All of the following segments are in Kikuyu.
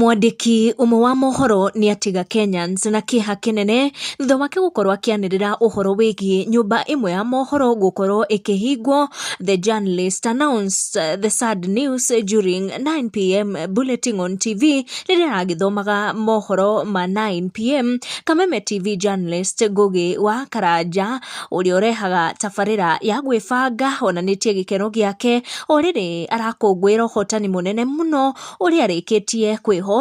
Mwandĩki ũmwe wa mohoro nĩ atiga Kenyans na kĩeha kĩnene thutha wake gũkorwo akĩanĩrĩra ũhoro wĩgiĩ nyũmba ĩmwe ya mohoro gũkorwo ĩkĩhingwo. The journalist announced the sad news during 9 p.m. bulletin on TV, rĩrĩa aragĩthomaga mohoro ma 9 p.m. Kameme TV journalist Ngugi wa Karanja, ũrĩa ũrehaga tabarĩra ya gwĩbanga, onanĩtie gĩkeno gĩake o rĩrĩ arakũngũĩra ũhotani mũnene mũno ũrĩa arĩkĩtie kwĩhotanĩra.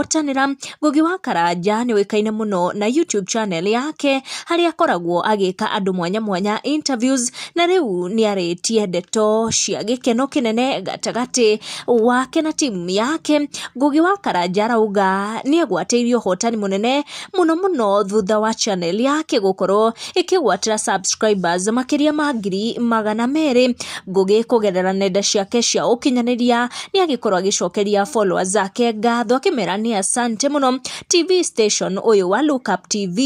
Ngugi wa Karanja nĩ ũĩkaine mũno na YouTube channel yake, harĩa akoragwo agĩka andũ mwanya mwanya interviews, na rĩu nĩ arĩtie ndeto cia gĩkeno kĩnene gatagatĩ wake na timu yake. Ngugi wa Karanja arauga nĩ egwatĩirie ũhotani mũnene mũno mũno thutha wa channel yake gũkorwo ĩkĩgwatĩra subscribers makĩria ma 200,000. Ngugi kũgerera nenda ciake cia ũkinyanĩria nĩ agĩkorwo agĩcokeria followers ake ngatho, akĩmera nĩ asante mũno. TV station ũyũ wa Look Up TV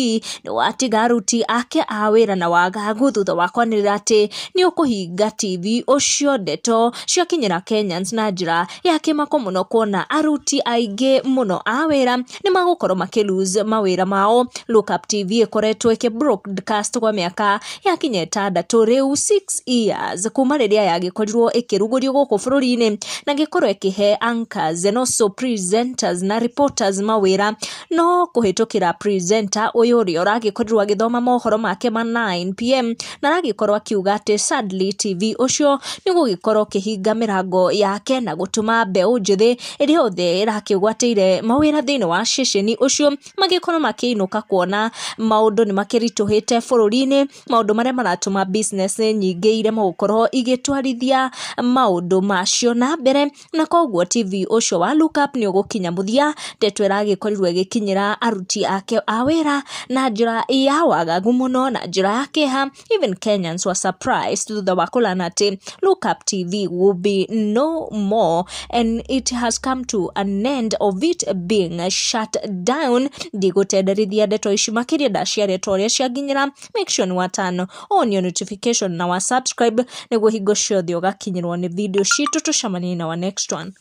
nĩ watiga aruti ake a wĩra na wagagu thutha wa kwanĩrĩra atĩ nĩ ũkũhinga TV ũcio. Ndeto ciakinyĩra Kenyans na njĩra ya kĩmako mũno, kuona aruti aingĩ mũno a wĩra nĩ magũkorwo makĩ lose mawĩra mao. Look Up TV ĩkoretwo ĩkĩ broadcast kwa mĩaka yakinya 6 rĩu, 6 years kuma rĩrĩa yagĩkorirwo ĩkĩrugũrio gũkũ bũrũri-inĩ, na gĩkorwo ĩkĩhe anchors and also presenters na reporters mawĩra. No kũhĩtũkĩra presenter ũyũ ũrĩa ũragĩkorirwo agĩthoma mohoro make ma 9 p.m., na aragĩkorwo akiuga atĩ sadly TV ũcio nĩ ũgũgĩkorwo ũkĩhinga mĩrango yake na gũtũma mbeũ njĩthĩ ĩrĩa yothe ĩrakĩgwatĩire mawĩra thĩinĩ wa ceceni ũcio magĩkorwo makĩinũka, kuona maũndũ nĩ makĩritũhĩte bũrũri-inĩ, maũndũ marĩa maratũma business nyingĩ iremwo gũkorwo igĩtwarithia maũndũ macio na mbere, na koguo TV ũcio wa Look Up nĩ ũgũkinya mũthia. Ndeto ĩragĩkorirwo ĩgĩkinyĩra aruti ake a wĩra na njĩra ya wagagu mũno na njĩra ya kĩeha. Even Kenyans were surprised thutha wa kũlana atĩ Look Up TV will be no more and it has come to an end of it being shut down. Ndigũtenderithia ndeto ici makĩria, ndaciaria ta ũrĩa cianginyĩra. Make sure nĩ wa turn on your notification na wa subscribe nĩguo hingo ciothe ũgakinyĩrwo nĩ video citũ. Tũcemanie na wa next one.